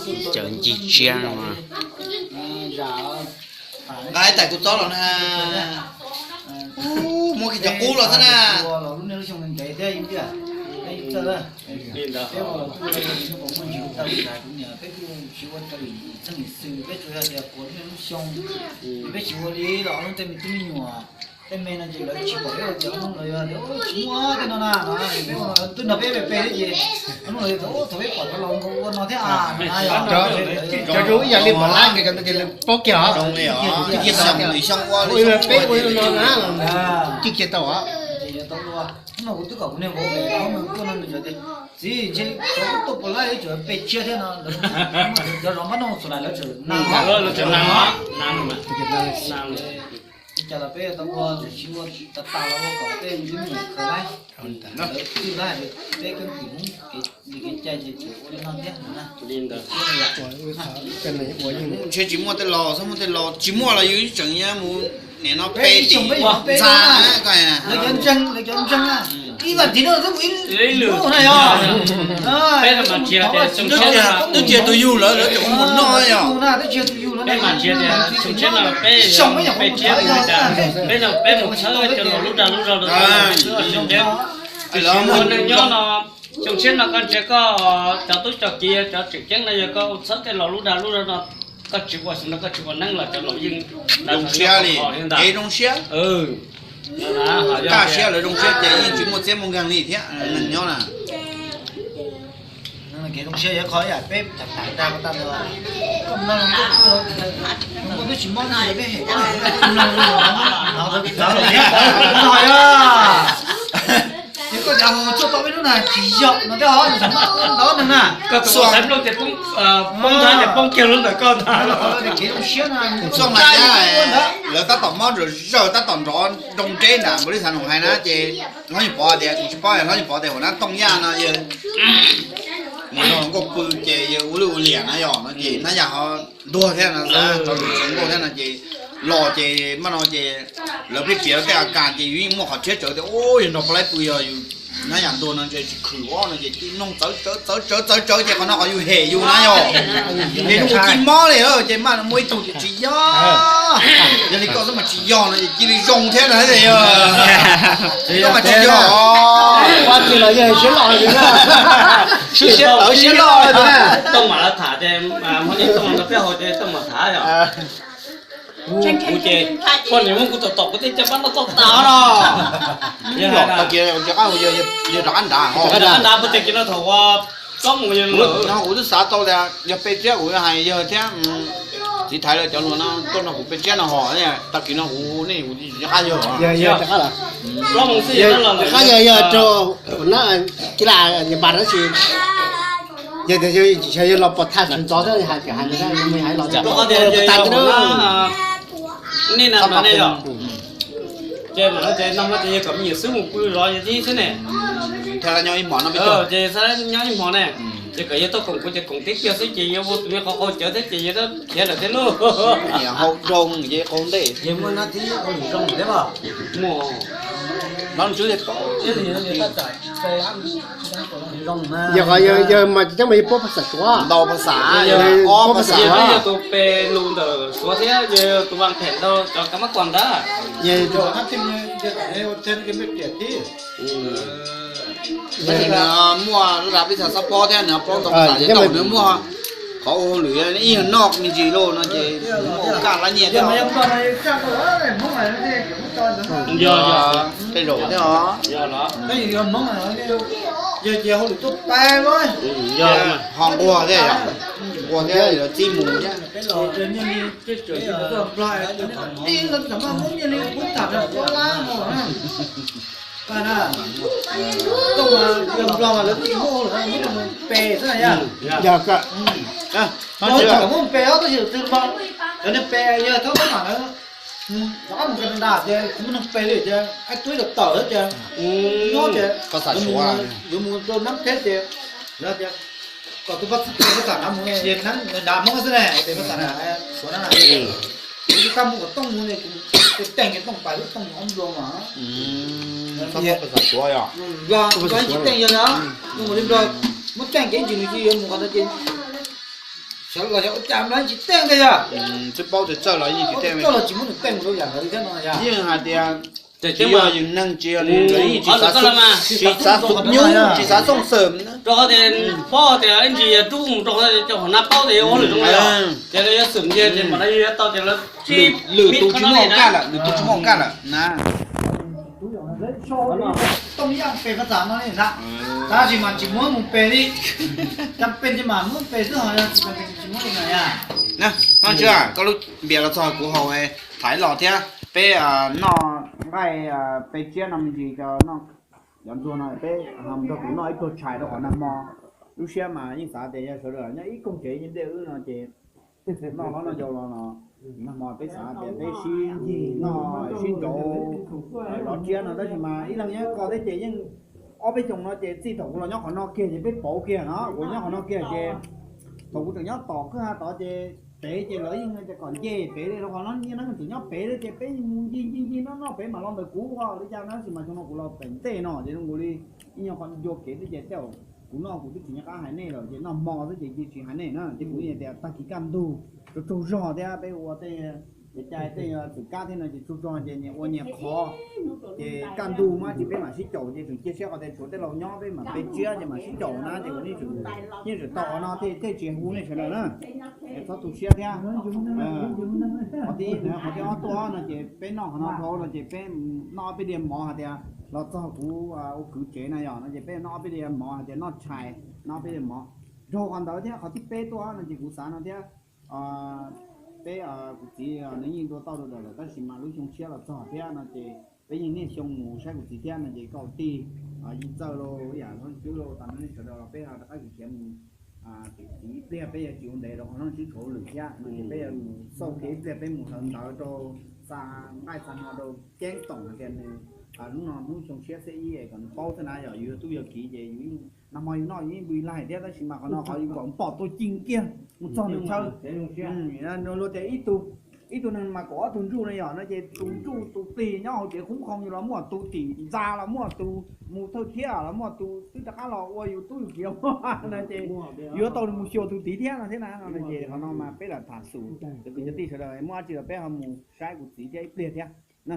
Cov ncig tsiab no. Nqa ib tais kuv txob los na. Muab kiag cov qub los xwb na. Tej me no ces lawv tsis pom peb ua tias ob hnub los yog tias tsis muaj tej no na, peb ua twb nrog peb pe pe thiab ces ob hnub los yog tias thaum peb pom tau los nkaus ua no thiab no. Cov zoo ib yam li pom lab ces cov ntawd ces lawv paub kiag os. Ua peb ua no na, cwj kiag tau os. Hnub no kuv twb kom kuv niag vauv tuaj no nws txawm tias txiv ntshe cov tuaj pom lab yuav tsum pe tsiab thiab no. Cov zov npab noj txhua lawv tseem na, li cas los peb tau ua tsis ua tas tas los ua kom peb me tub me nyuam khaws lawv twj lab, peb keeb kwm Hmoob kev cai ces tseem ua li no thiab na. Ntshe tsis muaj tej laus, txhob muaj tej laus, tsis muaj los yus tseem yuav mus nim no pe tim ntxa ko. Lawv cov ntseeg, lawv cov ntseeg na, ib vas thiv no twb mus ib lub na yog. Twb tsis yog tus yug lawv, lawv cov mus noj yog. Peb mas tsis yog tias xyoo tshiab no peb pe tsiab, peb no peb mus txhawb cov laus lub dag lub zog rau xyoo tshiab. Tsis muaj neeg nyob no, xyoo tshiab no koj ntsia koj cov tub cov kiv cov tseem ceeb no yog koj txhawb tej laus lub dag lub zog no, koj tsis ua xyoo no koj tsis ua neeb los cov laus yeej zoo siab li, zoo siab. Kaj siab lawv zoo siab ces yeej tsis muaj txiab muaj nkeeg li thiab neeg nyob na. Kev zoo siab yog qhov ib yam peb tham tham dag ko tag nrho, koj mloog los koj twb tsis mob peb hem, mloog los thiab no yog. Ces koj cov haus tsuaj tau peb lub na tsis yog no thiab os, ntawd neeg na. Koj tus xaiv nplooj ces poob ntag ces poob kiag lub ntawm koj ntag. Kev zoo siab na, lawv tab tom mob zawg tab tom nrov nroo nreb nram npaum li xav nus hais na ces hlob nyuam pov tias kuv tsis paub, hlob nyuam pov tias hauv nab tooj yaj no yawg mus nrog hluas nkauj pw ces yawg ua lwj ua liam na yog no ces nab yaj ho ntuag thiab no, tau tus txiv nkauj thiab no ces los ces maj no ces lawv pheej piav rau tej a kas ces yus yeej muaj qhov tshiab tsawv tias yog nrog pov laib pw yog yus nab yaj ntuag no ntshe tsis khwm os no ces cia li mloog txawv txawv txawv txawv txawv ces qhov no qhov yus hem yus na yog. Ces hnub ua ci mob li ces maj no muaj ib tug tias tsis yog, yog li koj xwb mas tsis yog no ces cia li zoo thiab na. Koj mas tsis yog, siab loj, siab tawv siab loj. Tooj mam tham ces hmo no tooj nrog peb haus ces tooj mam tham yog. Kuv ces poj niam muab kuv tom tom kuv tej caj npab noj txoj tas no. Yog tag kis rov qab nrad, rov qab nrad puas tag kis no thaum ua plaub moos yog lawm. Kuv twb xav tau tias yog pe tsiab kuv hais yawg thiab txiv thaiv lawv cov luag no tuaj nrog kuv pe tsiab no hos, tag kis no kuv nej kuv rov qab yawg. Plaub moos xwb yawg rov qab yawg yog rau na, kis las nyuag npas dab tsi. Yog tias yog los pom thaj tsis ntxov thiab hais tias hais ntawd hais los tas kiag na. Nej na no ne yog, ces mam no ces no ces yog kom me nyuam xwb mus pw zov yawg tib xwb ne. Ces nyob ib hmos ne, ces kom yawg tuaj koom kuv ces koom tib pliag xwb ces yawg ua tus me qhov qau cawv thiab ces yawg khiav lawm thiab lauj. Hau zoo ces qau ntej. Yawg muaj nab thib ua lwm zoo thiab los? Muaj. Yog qhov yawg mas coob mas yawg paub phas xas Suav, ntau phas xas, yawg paub phas xas Suav, yog tus pe lus ntawm Suav thiab yawg tus vas phem ntau cov kab mab kuas ntawd. Muaj lub dag peb txhaj xob pob thiab nws paub ntau phas xas, nws muaj qhov ua hauj lwm ib yam noj me ntsis lauj no ces nws muaj kaj lab nyiaj thiab. Yog tej zaum thiab os. Ho nquag thiab, nquag thiab txib mus thiab. Yog, muab pe os, tab sis cov neeg pe yog thaub mab mam lawv rov qab mus Canada ces tsis muaj neeg pe li ces aib tub los tawm thiab ces nyob ces yuav mus rau nab teb ces lawv tias kom tus pab txhab pab xam nav mus, nav Hmoob xwb ne, ces pab xam nav Suav na, kuv twb tau mus kom tooj mus, kuv teej ces tooj pais lub tooj mus ob nplua mas. Nplog, nplog tsis teej yog na, mus li nplog muab teej ces ib ntsis nws cia yuav mus qhov ntawd ces Xyov los xyov ua cas lawv tsis teej ntag yog. Twb paub tias txawj los yeej tsis teej, txawj los tsis muab nws teej mus rau yam ntawd li thiab no yog. Yeej hais tias tsis yog yus neeg tsis yog nws, lawv yeej tsis xav, tsis xav xub nyub, tsis xav xooj xwm. Rau qhov tias paub tias ib ntsis yog rub mus rau cov hauv nab paub tias yuav ua lwm zoo li, ces lawv yuav xwm ntsia ces mam li yuav tau tias lawv lwm tus tsis muaj hauv kaj lawm, lwm tus tsis muaj hauv kaj lawm na. Tooj yaj pes pab txam no li na, tab sis mas tsis muab mus pes li, cam pes ces mam muab pes xwb, ho yog tsis cam pes ces tsis muab li na yog. Npaj Tswb, koj lub npias los txog kuv haus thaiv los thiab. Peb noj nqaij peb tsiab no me ntsis, cov ntsuag no peb ho mus nrog kuv noj ib pluag tshais rau qhov nag hmo. Lub siab mas yeej xav tias yog sawv daws nyob ib koog tsev nyob ntiaj wb no ces noj hlob noj yau los no, nag hmo peb xav tias peb sib ncig noj sib ntsauv zov tsiab no, tab sis mas ib leeg nyob ko thiab ces yeej ob peb xyoos no ces txij thaum kuv los nyob qhov no kiag ces peb pauv kiag no, kuv nyob qhov no kiag ces thaum kuv tseem nyob tom kwj ha tod ces pem ces lawv yeej tias kom nce pem li rau qhov no nyiaj neeb tseem nyob pem li ces peb mus ncig ncig ncig noj noj pem mam los ntawm kuv ua li cas na, tab sis mas xyoo no kuv los pem ntej no ces zoo nkaus li ib nyuag qhov ncua kev xwb ces tej zaum kuv noj kuv twb tsis nco qab hais nej lawm ces noj hmo xwb ces cia tsis hais nej na, ces kuv yeej tias tag kis kaj ntug tsaug tsaug zog thiab peb ua tej cai tej txwm kab thiab no ces tsaug zog ces nyias ua nyias qhov, ces kaj ntug mas ces peb mam sib caum ces tseem cia siab qhov tias tshuav tej laus nyob peb mam pe tsiab ces mam sib caum na ces kuv yeej tseem tau qhov no thiaj tsis hu nej sawv daws na. Txhob tu siab thiab. Qhov thib ib, qhov thib ob tuaj no ces peb noj qhov no dhau no ces peb noj ob peb diav mov hais tias los txog kuv ua kwv tsev na yog no ces peb noj ob peb diav mov hais tias noj tshais, noj ob peb diav mov. Dhau qhov ntawd thiab qhov thib peb tuaj no ces kuv xav no thiab, peb kuv txiv nws yeej ntuas tau rau lawm tab sis mas lub xyoo tshiab los txog thiab no ces peb yeej niaj xyoo mus saib kuv txiv thiab no ces koj ua tij Yij Txawj los yam Hlob Tswb los tas no nej sawv daws los peb ho rov qab khiav mus. Txiv ib pliag peb yuav tsis ua ntev rau qhov Hlob Tswb tshuav hauj lwm thiab no ces peb yuav mus xauj kiag ib pliag peb mus sawv ntawv rau xa nqaij xa hno rau ceeb toom hais tias nws hnub no hnub xyoo tshiab xiab ib es kom nws paub xwb na yog yus yog tub yog kiv ces yus yeej nag hmo yus noj yus yeej npw laig thiab tab sis mas qhov no qhov yus kom pom tua ci kiag mus txog nws chaw. Luag tias ib tug neeg mas kaum ob tug ntsuj no yog no ces tus ntsuj tus plig nyob hauv tsev qub qhoo yus los muaj tus tim ntxa los muaj tus mus thawj thiab los muaj tus twb rov qab los ua yus tub yus kiv no ces yuav tau mus xyuas tus tid thiab no thiab na no ces qhov no mas peb lam tham xus cov kwv cov tij sawv daws muaj dab tsi los peb ho mus saib kuv txiv thiab ib pliag thiab na.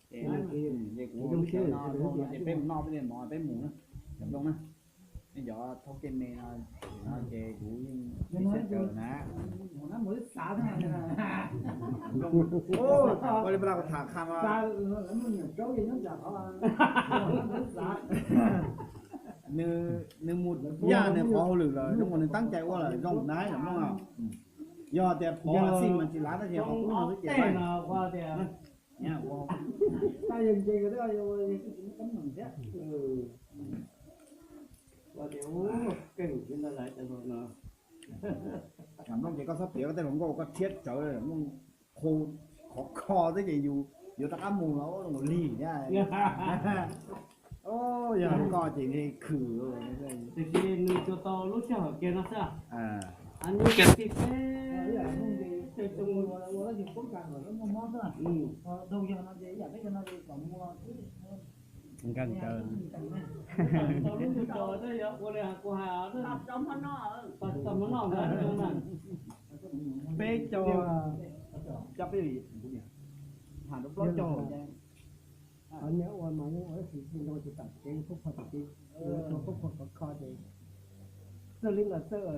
Ces kuv lub sij hawm no ces peb mus noj peb li mov peb mus na, cov nplooj na. Nej cov thaub ke me no ces kuv yeej siab kawg na. Ua li kuv tham qha no, nws mus yaj nws qhov hauj lwm lawm zoo uas nws teeb cai ua lawm zoo na los mloog. Yog tias pov xij mas tsis lav tab sis qhov qub no xwb ces Tham mloog ces koj txhob piav koj tej hluas nkauj koj rhiab tsawv, mloog qhu khov kho xwb ces yus yuav rov qab mus los ua lig thiab. Yog koj ces khwm. Tiam sis nws tsuas tau lub sij hawm kiag no xwb. Nkag ntawd. Peb caug, caug peb, ha rau plaub caug. Qhov nyob ua mas yeej ua ib sim xwb no ces tam kev khub kho tam kev, khub kho khov kho ces txawj li ntawd txawj